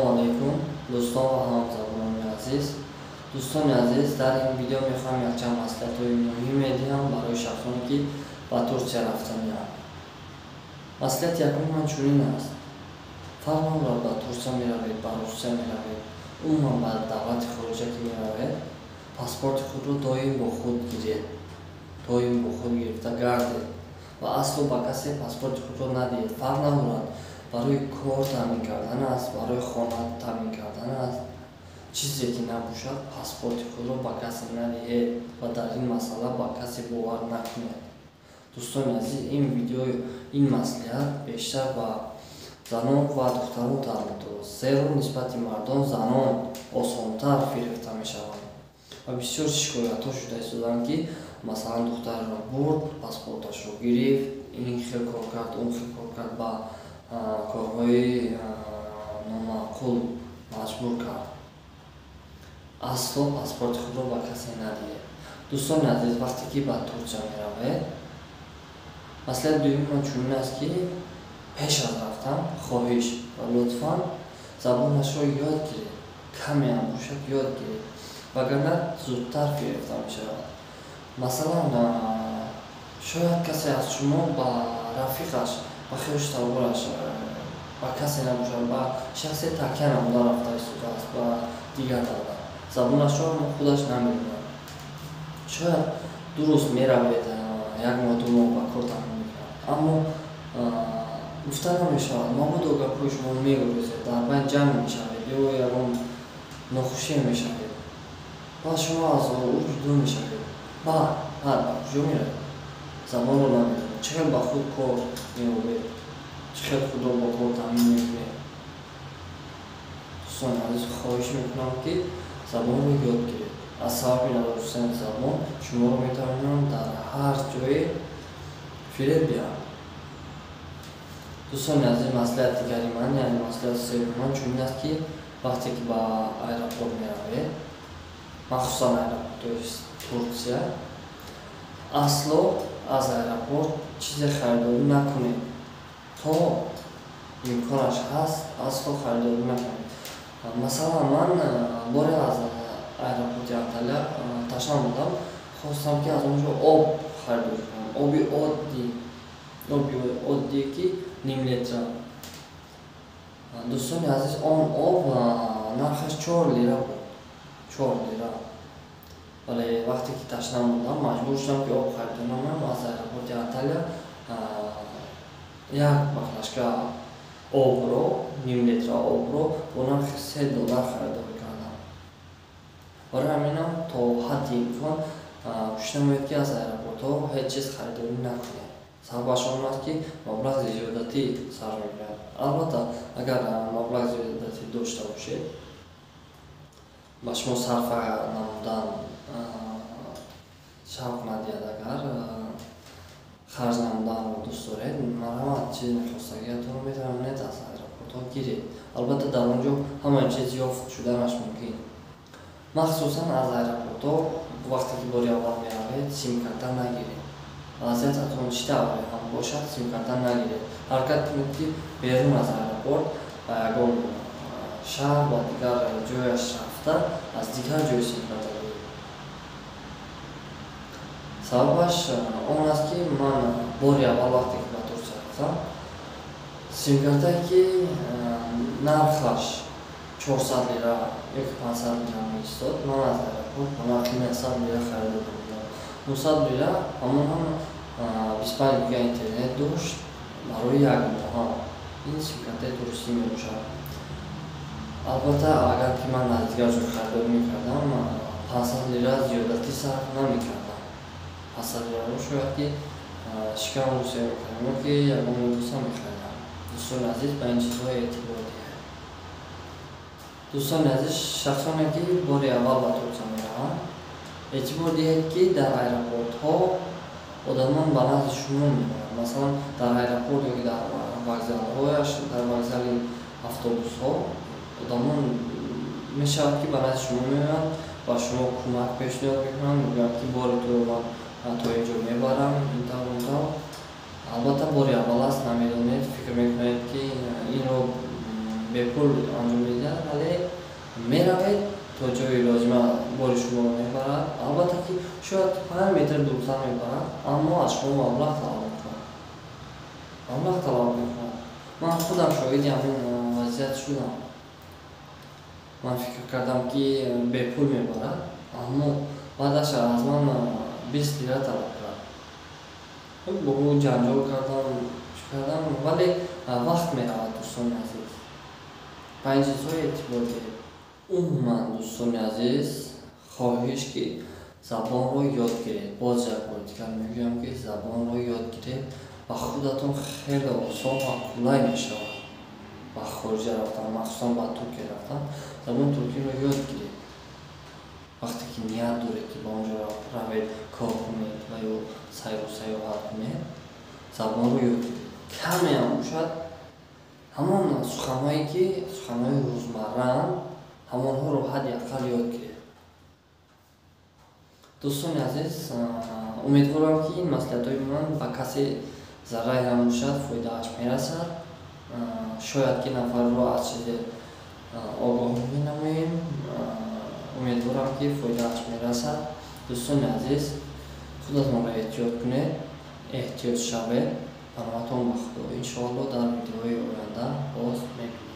Ассалому алайкум, дӯстон ва ҳамзабонони азиз. Дӯстони азиз, дар ин видео мехоҳам якчанд маслиҳатҳои муҳим медиҳам барои шахсоне, ки ба Турсия рафтанианд. Маслиҳати якуми ман чунин аст: фарқ надорад, ба Турсия меравед, ба Русия меравед, умуман ба давлати хориҷа ки меравед, паспорти худро доим бо худ гиред, доим бо худ гирифта гардед ва асло ба касе паспорти худро надиҳед. Фарқ надорад, барои кор таъмин кардан аст, барои хона таъмин кардан аст, чизе ки набошад, паспорти худро ба касе надиҳед ва дар ин масъала ба касе бовар накунед. Дӯстони азиз, ин видео, ин маслиҳат бештар ба занон ва духтарон тааллуқ дорад, зеро нисбати мардон занон осонтар фирефта мешаванд ва бисёр шикоятҳо шуда истоданд, ки масалан духтарро бурд, паспорташро гирифт, ин хел кор кард, он хел кор кард, ба корҳои номаъқул маҷбур кард. Асло паспорти худро ба касе надиҳед. Дӯстони азиз, вақте ки ба Турсия меравед, маслиҳати дуюми ман чунин аст, ки пеш аз рафтан, хоҳиш ва лутфан, забонашро ёд гиред, каме ҳам бошад ёд гиред, вагарна зудтар фирефта мешавад. Масалан, шояд касе аз шумо ба рафиқаш, ба хешу табораш, ба касе набошад, ба шахсе такя намуда рафта истодааст ба дигар давлат, забонашро худаш намедонад. Шояд дуруст меравед, як моҳ, 2 моҳ ба кор таъмин мекунад, аммо гуфта намешавад, мабодо гапҳои шумо мегурезед, дар байн ҷанг мешавед ё ягон нохушӣ мешавед, баъд шумо аз ӯ ҷудо мешавед. Баъд ба куҷо меравед? Забонро намедонед, чӣ хел ба худ кор меёбед, чӣ хел худро бо кор таъмин мекунед? Дӯстони азиз, хоҳиш мекунам, ки забонро ёд гиред. Аз сабаби надонистани забон шуморо метавонанд дар ҳар ҷое фиреб диҳанд. Дӯстони азиз, маслиҳати дигари ман, яъне маслиҳати сеюми ман чунин аст, ки вақте ки ба аэропорт меравед, махсусан аэропортҳои Турсия, асло аз аэропорт чизе харидорӣ накунед. То имконаш ҳаст, асло харидорӣ накунед. Масалан, ман боре аз аэропорти Анталия ташна будам, хостам, ки аз он ҷо об харидорӣ кунам, оби оддӣ, оби оддие, ки ним литра. Дӯстони азиз, он об нархаш 4 лира буд, 4 лира. Вале вақте ки ташна будам, маҷбур шудам, ки об харидорӣ намоям. Аз аэропорти Анталия як баклажка обро, ним литра обро бо нархи 3 доллар харидорӣ кардам. Барои ҳаминам то ҳадди имкон кӯшиш намоед, ки аз аэропортҳо ҳеҷ чиз харидорӣ накунед. Сабабаш он аст, ки маблағи зиёдатӣ сарф мекунад. Албатта, агар маблағи зиёдатӣ дошта бошед, ба шумо сарфа намудан шавқ надиҳад, агар харҷ намуданро дӯст доред, марҳамат, чизи мехостагиатонро метавонед аз аэропортҳо гиред. Албатта, дар он ҷо ҳамаи чиз ёфт шуданаш мумкин. Махсусан аз аэропортҳо вақте ки бори аввал меравед, симкарта нагиред. Вазъиятатон чӣ тавре ҳам бошад, симкарта нагиред. Ҳаракат кунед, ки берун аз аэропорт ба ягон шаҳр, ба дигар ҷояш рафта, аз дигар ҷой симкарта гиред. Сабабаш он аст, ки ман бори аввал вақте ки ба Турсия рафтам, симкартае, ки нархаш 400 лира ёки 500 лира меистод, ман аз аэропорт бо нархи 900 лира харидорӣ будам. 900 лира, ҳамон ҳам 25 гига интернет дошт барои як моҳа. Ин симкартаи туристӣ мебошад. Албатта, агар ки ман аз дигар ҷой харидорӣ мекардам, 500 лира зиёдатӣ сарф намекардам. 500 лираро шояд ки шикам русия мекардам ё ки ягон либоса мехаридам. Дӯстони азиз, ба ин чизҳо эътибор диҳед. Дӯстони азиз, шахсоне, ки бори аввал ба Турсия мераванд, эътибор диҳед, ки дар аэропортҳо одамон ба назди шумо меоянд. Масалан, дар аэропорт ё ки дар вокзалҳояш, дар вокзали автобусҳо одамон мешавад, ки ба назди шумо меоянд, ба шумо кӯмак пешниҳод мекунанд, мегӯянд, ки бори туро ман то ин ҷо мебарам, ин тавр, он тавр. Албатта, бори аввал аст, намедонед, фикр мекунед, ки инро Бепул анҷом медиҳад, вале меравед то ҷои лозима, бори шуморо мебарад. Албатта ки шояд 5 метр дуртар мебарад, аммо аз шумо маблағ талаб мекунад, маблағ талаб мекунад. Ман худам шоҳиди ҳамин вазъият шудам. Ман фикр кардам, ки бепул мебарад, аммо баъдаш аз ман 20 лира талаб кард. Бо ӯ ҷанҷол кардам, чӣ кардам, вале вақт меравад. Дӯстони азиз, ба ин чизҳо эътибор диҳед. Умуман, дӯстони азиз, хоҳиш, ки забонро ёд гиред. Боз як бори дигар мегӯям, ки забонро ёд гиред, ба худатон хеле осон ва қулай мешавад ба хориҷа рафтан, махсусан ба Туркия рафтан. Забони туркиро ёд гиред, вақте ки ният доред, ки ба он ҷо равед, кор кунед ва ё сайру сайёҳат кунед. Забонро ёд гиред, камеам бошад, ҳамон суханҳое, ки суханҳои рӯзмарраанд, ҳамонҳоро ҳадди ақал ёд гиред. Дӯстони азиз, умедворам, ки ин маслиҳатҳои ман ба касе заррае ҳам бошад, фоидааш мерасад. Шояд ки нафарро аз чизе огоҳ менамоем. Умедворам, ки фоидааш мерасад. Дӯстони азиз, худатонро эҳтиёт кунед, эҳтиёт шавед. Паноҳатон ба Худо. Иншоалло, дар видеоҳои оянда боз мебинем.